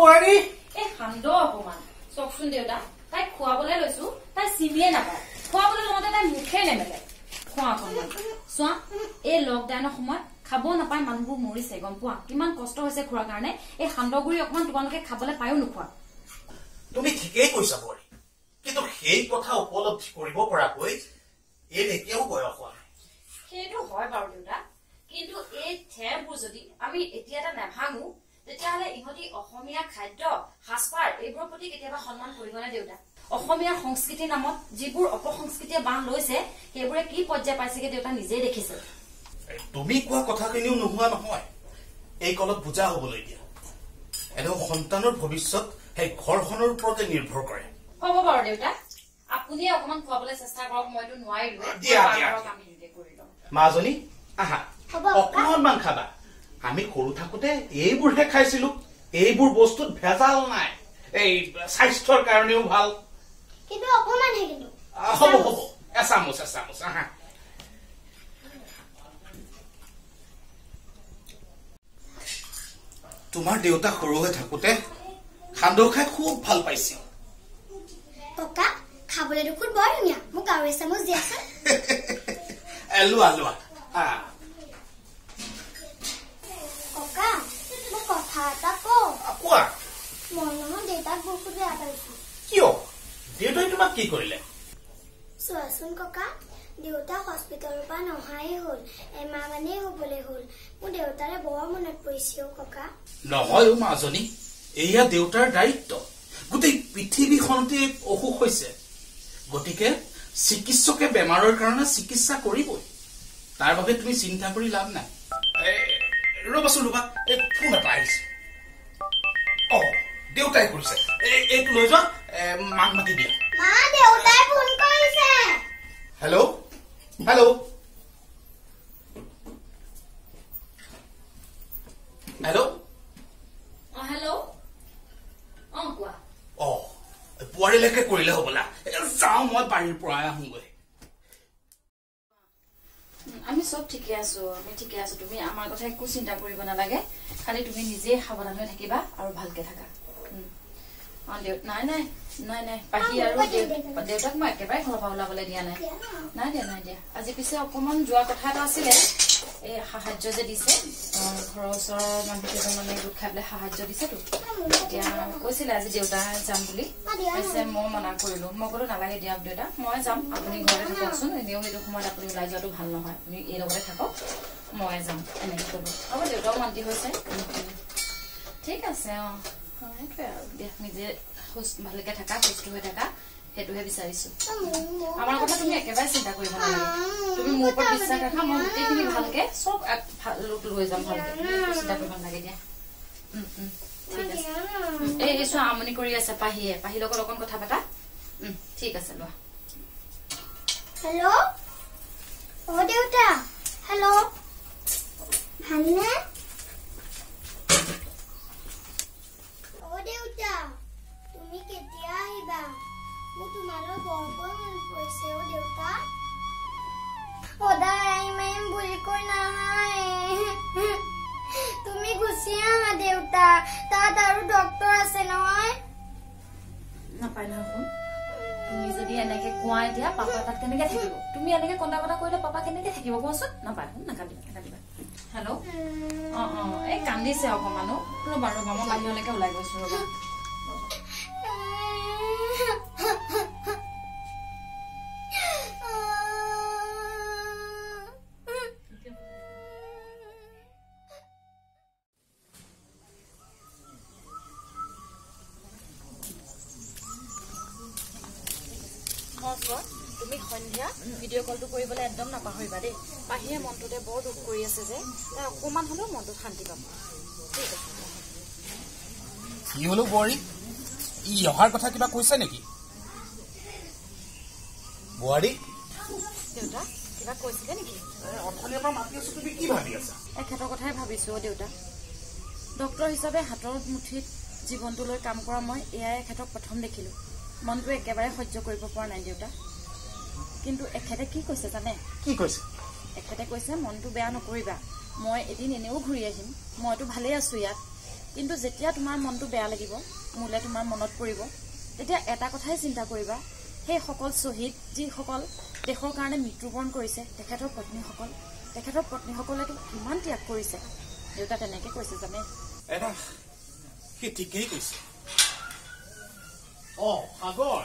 বোৱাৰী? এই সান্দহ অকমান চাওকচোন দেউতা, তাইক খুৱাবলৈ লৈছো, তাই চিনিয়ে নাপায়। খুৱাবলৈ লওঁতে তাই মুখেই নেমেলে। খোৱা অকণমান। চোৱা, এই লকডাউনৰ সময়ত খাব নাপায় মানুহবোৰ মৰিছে, গম পোৱা? কিমান কষ্ট হৈছে খোৱাৰ কাৰণে। এই সান্দহগুড়ি অকমান তোমালোকে খাবলৈ পায়ো নোখোৱা। তুমি ঠিকেই কৈছা বোৱাৰী, কিন্তু সেই কথা উপলব্ধি কৰিব পৰাকৈ এই এতিয়াও বয়স হোৱা নাই। সেইটো হয় বাৰু দেউতা, কিন্তু এই ঠেৰবোৰ যদি আমি এতিয়া এটা নাভাঙো, তেতিয়াহ'লে ইহঁতি অসমীয়া খাদ্য, সাজপাৰ এইবোৰৰ প্ৰতি কেতিয়াবা সন্মান কৰিবনে দেউতা? অসমীয়া সংস্কৃতিৰ নামত যিবোৰ অপসংস্কৃতিয়ে বাহ লৈছে, সেইবোৰে কি পৰ্যায় পাইছেগে দেউতা নিজেই দেখিছে। তুমি কোৱা কথাখিনিও নোহোৱা নহয়। এই কলত বুজা হবলৈ দিয়া। এনেও সন্তানৰ ভৱিষ্যত সেই ঘৰখনৰ ওপৰতে নিৰ্ভৰ কৰে। হ'ব বাৰু দেউতা, আপুনিয়ে অকমান খুৱাবলৈ চেষ্টা কৰক, মইতো নোৱাৰিলো। মাজনী, আহা অকণমান খাবা। আমি সৰু থাকোতে এইবোৰহে খাইছিলো। এইবোৰ বস্তুত ভেজাল নাই, এই স্বাস্থ্যৰ কাৰণেও ভাল। কিন্তু অকণমানহে। কিন্তু হ'ব হ'ব, এচামুচ এচামুচ। আহা। তোমাৰ দেউতা সৰু হৈ থাকোতে সান্দহ খাই খুব ভাল পাইছিল। ককা, খাবলৈ দেখোন বৰ ধুনীয়া, মোক আৰু এচামুচ দিয়াচোন। লোৱা লোৱা। ককা, মোক কথা এটা কওঁ। কোৱা। মই নহয় দেউতাক বহুত বেয়া পাইছো। কিয়? দেউতাই তোমাক কি কৰিলে? চোৱাচোন ককা, দেউতা হস্পিটেলৰ পৰা নহাই হ'ল, এমাহ মানেই হবলৈ হ'ল। মোৰ দেউতাৰে বৰ মনত পৰিছে অ ককা। নহয় অ মাজনী, এয়া দেউতাৰ দায়িত্ব। গোটেই পৃথিৱীখনতে অসুখ হৈছে, গতিকে চিকিৎসকে বেমাৰৰ কাৰণে চিকিৎসা কৰিবই। তাৰ বাবে তুমি চিন্তা কৰি লাভ নাই। ৰ'বাচোন ৰ'বা, এই ফোন এটা আহিছে। অ, দেউতাই কৰিছে। এইটো লৈ যোৱা, মাক মাতি দিয়া। মা, দেউতাই ফোন কৰিছে। হেল্ল' হেল্ল' হেল্ল' অ হেল্ল' অ কোৱা। অ, বোৱাৰীলৈকে কৰিলে হ'বলা। যাওঁ, মই বাৰীৰ পৰাই আহোঁগৈ। আমি চব ঠিকে আছো, আমি ঠিকে আছো। তুমি আমাৰ কথা একো চিন্তা কৰিব নালাগে, খালি তুমি নিজেই সাৱধান হৈ থাকিবা আৰু ভালকে থাকা। অ দেউ, নাই নাই নাই নাই, পাহি আৰু দেউতাক মই একেবাৰে ঘৰৰ পৰা ওলাবলৈ দিয়া নাই। নাই দিয়া, নাই দিয়া। আজি পিছে অকণমান যোৱা কথা এটা আছিলে। এই সাহায্য যে দিছে, ঘৰৰ ওচৰৰ মানুহ কেইজনমানে গোট খাই পেলাই সাহায্য দিছেতো, এতিয়া কৈছিলে আজি দেউতা যাম বুলি। পিছে মই মানা কৰিলো, মই ক'লো নালাগে দিয়ক দেউতা, মই যাম, আপুনি ঘৰতে থাককচোন। এনেও সেইটো সময়ত আপুনি ওলাই যোৱাটো ভাল নহয়, আপুনি এই লগতে থাকক, মই যাম, এনেকে ক'লো। হ'ব, দেউতাও মান্তি হৈছে। ঠিক আছে। অ সেইটোৱে আৰু দিয়া, নিজে ভালকে থাকা, সুস্থ হৈ থাকা, সেইটোহে বিচাৰিছো। আমাৰ কথা তুমি একেবাৰে চিন্তা কৰিব নালাগে, তুমি মোৰ ওপৰত বিশ্বাস ৰাখা, মই গোটেইখিনি ভালকে চব লৈ যাম, ভালকে চিন্তা কৰিব নালাগে দিয়া। ঠিক আছে। এই চোৱা, আমনি কৰি আছে পাহিয়ে, পাহিৰ লগত অকণ কথা পাতা। ঠিক আছে, লোৱা। হেল্ল' অ দেউতা, হেল্ল', ভালনে? অ দেউতা, তুমি কেতিয়া আহিবা? মোৰ তোমালৈ বৰকৈ মনত পৰিছে অ দেউতা। সদায় আহিম আহিম বুলি কৈ নাহাই, তুমি গুচি আহা দেউতা, তাত আৰু ডক্তৰ আছে নহয়। নাপায় নহয় সোণ, তুমি যদি এনেকে কোৱা এতিয়া পাপা তাত কেনেকে থাকিব? তুমি এনেকে কন্দা কটা কৰিলে পাপা কেনেকে থাকিব কোৱাচোন? নাপায় সোণ, নাকান্দিবা নাকান্দিবা। হেল্ল' অ অ, এই কান্দিছে অকমানো। ৰ'বা ৰ'বা, মই বাহিৰলৈকে ওলাই গৈছো, ৰ'বা। তুমি সন্ধিয়া ভিডিঅ' কলটো কৰিবলৈ একদম নাপাহৰিবা দেই। পাহিয়ে মনটোতে বৰ দুখ কৰি আছে যে, তাই অকণমান হ'লেও মনটোত শান্তি পাব। ঠিক আছে। কি হলো বোৱাৰী, ই অহাৰ কথা কিবা কৈছে নেকি? বোৱাৰী? দেউতা, কিবা কৈছিলে নেকি? অথনিৰ পৰা মাতি আছো, তুমি কি ভাবি আছা? এখেতৰ কথাই ভাবিছো অ দেউতা। ডক্তৰ হিচাপে হাতৰ মুঠিত জীৱনটো লৈ কাম কৰা মই এয়াই এখেতক প্ৰথম দেখিলো। মনটো একেবাৰে সহ্য কৰিব পৰা নাই দেউতা। কিন্তু এখেতে কি কৈছে জানে? কি কৈছে? এখেতে কৈছে মনটো বেয়া নকৰিবা, মই এদিন এনেও ঘূৰি আহিম, মইতো ভালেই আছো ইয়াত। কিন্তু যেতিয়া তোমাৰ মনটো বেয়া লাগিব, মোলৈ তোমাৰ মনত পৰিব, তেতিয়া এটা কথাই চিন্তা কৰিবা, সেইসকল শ্বহীদ যিসকল দেশৰ কাৰণে মৃত্যুবৰণ কৰিছে, তেখেতৰ পত্নীসকল, তেখেতৰ পত্নীসকলেতো কিমান ত্যাগ কৰিছে। দেউতা তেনেকে কৈছে জানে। এটা সি ঠিকেই কৈছে। অ সাগৰ,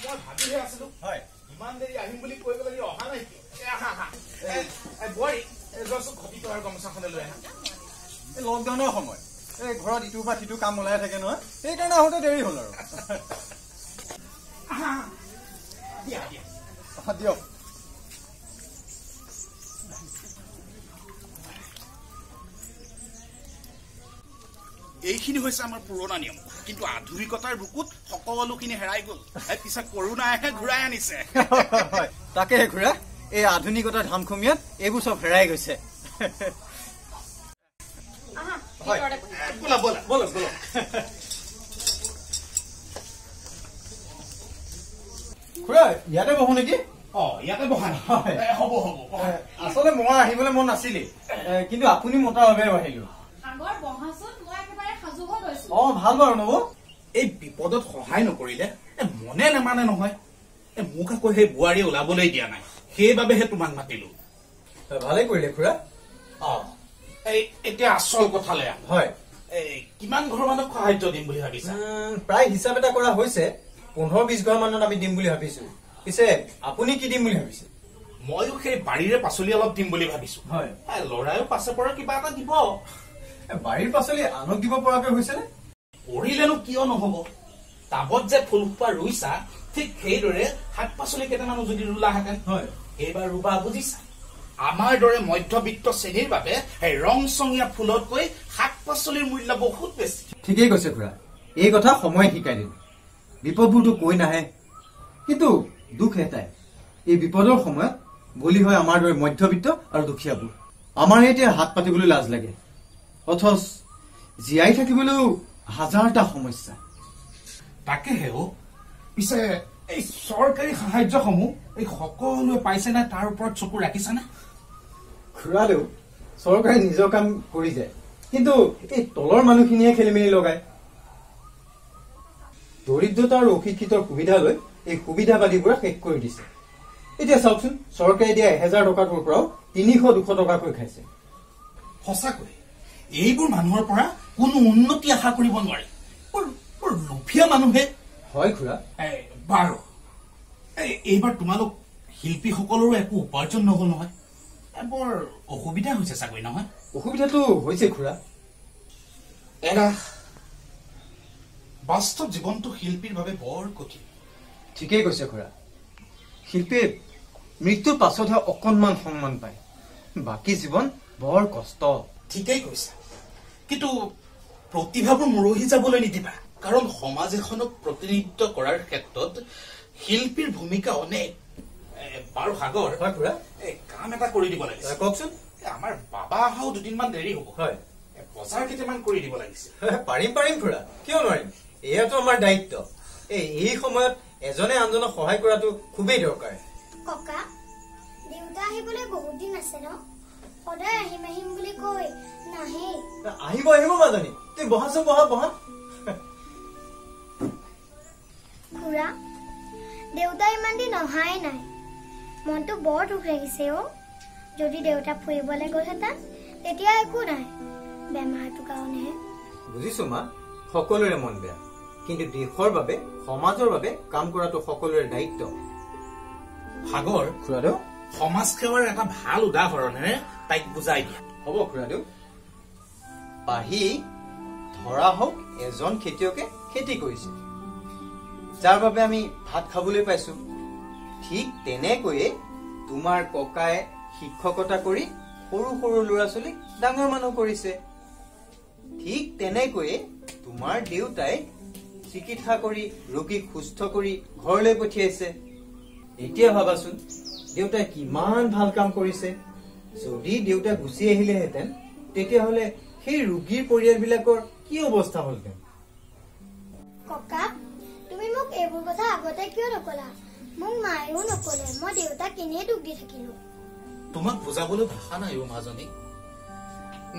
মই ভাবিহে আছিলো হয় ইমান দেৰি আহিম বুলি কৈ পেলাই অহা নাই কিয়? বোৱাৰী যোৱাচোন ঘটিটো আৰু গামোচাখনে লৈ আহা। এই লকডাউনৰ সময়, এই ঘৰত ইটোৰ পৰা সিটো কাম ওলাই থাকে নহয়, সেইকাৰণে আহোঁতে দেৰি হ'ল আৰু। দিয়ক। এইখিনি হৈছে আমাৰ পুৰণা নিয়ম, কিন্তু আধুনিকতাৰ বুকুত সকলোখিনি হেৰাই গ'ল। পিছে কৰোণাইহে ঘূৰাই আনিছে। তাকেহে খুৰা, এই আধুনিকতাৰ ধামখুমীয়াত এইবোৰ চব হেৰাই গৈছে। খুৰা ইয়াতে বহো নেকি? অ ইয়াতে বহা। হ'ব হ'ব। আচলতে মই আহিবলৈ মন নাছিলেই, কিন্তু আপুনি মতাৰ বাবে আহিলো। অ ভাল বাৰু নব। এই বিপদত সহায় নকৰিলে মনে নেমানে নহয়। মোক আকৌ সেই বোৱাৰীয়ে ওলাবলৈ দিয়া নাই, সেইবাবেহে তোমাক মাতিলো। ভালেই কৰিলে খুৰা। অ এই এতিয়া আচল কথালৈ আহ। হয়, এই কিমান ঘৰ মানুহক সাহায্য দিম বুলি ভাবিছা? প্ৰায় হিচাপ এটা কৰা হৈছে, 15-20 ঘৰ মানত আমি দিম বুলি ভাবিছো। পিছে আপুনি কি দিম বুলি ভাবিছে? ময়ো সেই বাৰীৰে পাচলি অলপ দিম বুলি ভাবিছো। হয়, লৰায়ো পাছে পৰা কিবা এটা দিব। বাৰীৰ পাচলি আনক দিব পৰাকৈ হৈছেনে? কৰিলেনো কিয় নহব? টাবত যে ফুলসোপা ৰুইছা, ঠিক সেইদৰে শাক পাচলি কেইটামানো যদি ৰুলাহেঁতেন। হয়, এইবাৰ ৰুবা বুজিছা। আমাৰ দৰে মধ্যবিত্ত শ্ৰেণীৰ বাবে সেই ৰংচঙীয়া ফুলতকৈ শাক পাচলিৰ মূল্য বহুত বেছি। ঠিকেই কৈছে খুৰা, এই কথা সময়ে শিকাই দিলে। বিপদবোৰতো কৈ নাহে, কিন্তু দুখ এটাই, এই বিপদৰ সময়ত বলি হয় আমাৰ দৰে মধ্যবিত্ত আৰু দুখীয়াবোৰ। আমাৰ এতিয়া হাত পাতিবলৈ লাজ লাগে, অথচ জীয়াই থাকিবলৈও হাজাৰটা সমস্যা। তাকেহে অ। পিছে এই চৰকাৰী সাহায্যসমূহ এই সকলোৱে পাইছে নাই তাৰ ওপৰত চকু ৰাখিছানে? খুৰাদেউ, চৰকাৰে নিজৰ কাম কৰি যায়, কিন্তু এই তলৰ মানুহখিনিয়ে খেলি মেলি লগায়। দৰিদ্ৰতা আৰু অশিক্ষিতৰ সুবিধা লৈ এই সুবিধাবাদীবোৰে শেষ কৰি দিছে। এতিয়া চাওকচোন, চৰকাৰে দিয়া 1000 টকাটোৰ পৰাও 300-200 টকাকৈ খাইছে। সঁচাকৈ এইবোৰ মানুহৰ পৰা কোনো উন্নতি আশা কৰিব নোৱাৰি, বৰ লোভীয়া মানুহে। হয় খুৰা। বাৰু এইবাৰ তোমালোক শিল্পীসকলৰো একো উপাৰ্জন নহল নহয়, বৰ অসুবিধা হৈছে চাগৈ নহয়? অসুবিধাটো হৈছে খুৰা। এৰা, বাস্তৱ জীৱনটো শিল্পীৰ বাবে বৰ কঠিন। ঠিকেই কৈছে খুৰা, শিল্পীয়ে মৃত্যুৰ পাছতহে অকণমান সন্মান পায়, বাকী জীৱন বৰ কষ্ট। ঠিকেই কৈছা, কিন্তু প্ৰতিভাবোৰ মৰহি যাবলৈ নিদিবা, কাৰণ সমাজ এখনক প্ৰতিনিধিত্ব কৰাৰ ক্ষেত্ৰত শিল্পীৰ ভূমিকা অনেক। বাৰু সাগৰ, হয় খুৰা, এই কাম এটা কৰি দিব লাগিছিল। কওকচোন। আমাৰ বাবা অহাও দুদিনমান দেৰি হ'ব। হয়, বজাৰ কেইটামান কৰি দিব লাগিছিল। পাৰিম পাৰিম খুৰা, কিয় নোৱাৰিম, এয়াতো আমাৰ দায়িত্ব। এই সময়ত এজনে আনজনক সহায় কৰাটো খুবেই দৰকাৰ। ককা, দেউতা আহিবলৈ বহুত দিন আছে ন? সদায় আহিম আহিম বুলি কৈ নাহে। আহিব আহিব মাজনী, তুমি বহাচোন, বহা বহা। খুৰা, দেউতা ইমান দিন অহাই নাই, মনটো বৰ দুখ লাগিছে অ। যদি দেউতা ফুৰিবলৈ গ'লহেঁতেন তেতিয়া একো নাই, বেমাৰটোৰ কাৰণেহে। বুজিছো মা, সকলোৰে মন বেয়া, কিন্তু দেশৰ বাবে, সমাজৰ বাবে কাম কৰাটো সকলোৰে দায়িত্ব। সাগৰ, খুৰাদেউ, সমাজ সেৱাৰ এটা ভাল উদাহৰণেৰে তাইক বুজাই দিয়া। হ'ব খুৰাদেউ। পাহি, ধৰা হওক এজন খেতিয়কে খেতি কৰিছে, যাৰ বাবে আমি ভাত খাবলৈ পাইছো। ঠিক তেনেকৈয়ে তোমাৰ ককায়ে শিক্ষকতা কৰি সৰু সৰু ল'ৰা ছোৱালীক ডাঙৰ মানুহ কৰিছে। ঠিক তেনেকৈয়ে তোমাৰ দেউতাই চিকিৎসা কৰি ৰোগীক সুস্থ কৰি ঘৰলৈ পঠিয়াইছে। এতিয়া ভাবাচোন, দেউতাই কিমান ভাল কাম কৰিছে। যদি দেউতা গুচি আহিলেহেঁতেন, তেতিয়াহ'লে সেই ৰোগীৰ পৰিয়ালবিলাকৰ কি অৱস্থা হ'লহেঁতেন? ককা, তুমি মোক এইবোৰ কথা আগতে কিয় নকলা? মোক মায়েও নকলে, মই দেউতাক এনেই দুখ দি থাকিলো। তোমাক বুজাবলৈ ভাষা নাই অ মাজনী।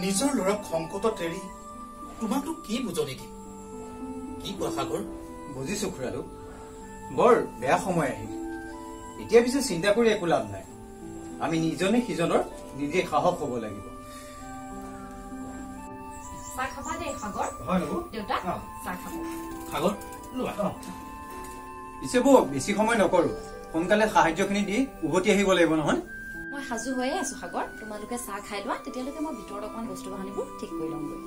নিজৰ ল'ৰাক সংকটত এৰি তোমাকতো কি বুজনি দিম? কি কোৱা সাগৰ? বুজিছো খুৰাদেউ, বৰ বেয়া সময় আহিল। এতিয়া পিছে চিন্তা কৰি একো লাভ নাই, আমি নিজনে সিজনৰ নিজে সাহস হ'ব লাগিব। চাহ খাবা দেই সাগৰ? হয় নবৌ। দেউতা চাহ খাব। সাগৰ লোৱা। পিছে বৌ বেছি সময় নকৰো, সোনকালে সাহায্যখিনি দি উভতি আহিব লাগিব নহয়। মই সাজু হৈয়ে আছো সাগৰ, তোমালোকে চাহ খাই লোৱা, তেতিয়ালৈকে মই ভিতৰত অকণমান বস্তু বাহানিবোৰ ঠিক কৰি ল'মগৈ।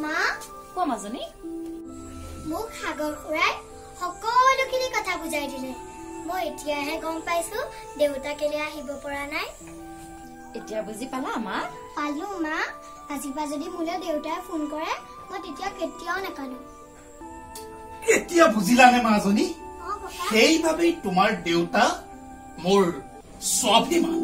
মা। কোৱা মাজনী। মোক সাগৰ খুৰাই সকলোখিনি কথা বুজাই দিলে। মই এতিয়াহে গম পাইছো দেউতা কেলে আহিব পৰা নাই। এতিয়া বুজি পালা মা? পালো মা। আজিৰ পৰা যদি মোলৈ দেউতাই ফোন কৰে মই তেতিয়া কেতিয়াও নাকান্দো। এতিয়া বুজিলানে মাজনী? সেইবাবেই তোমাৰ দেউতা মোৰ স্বাভিমান।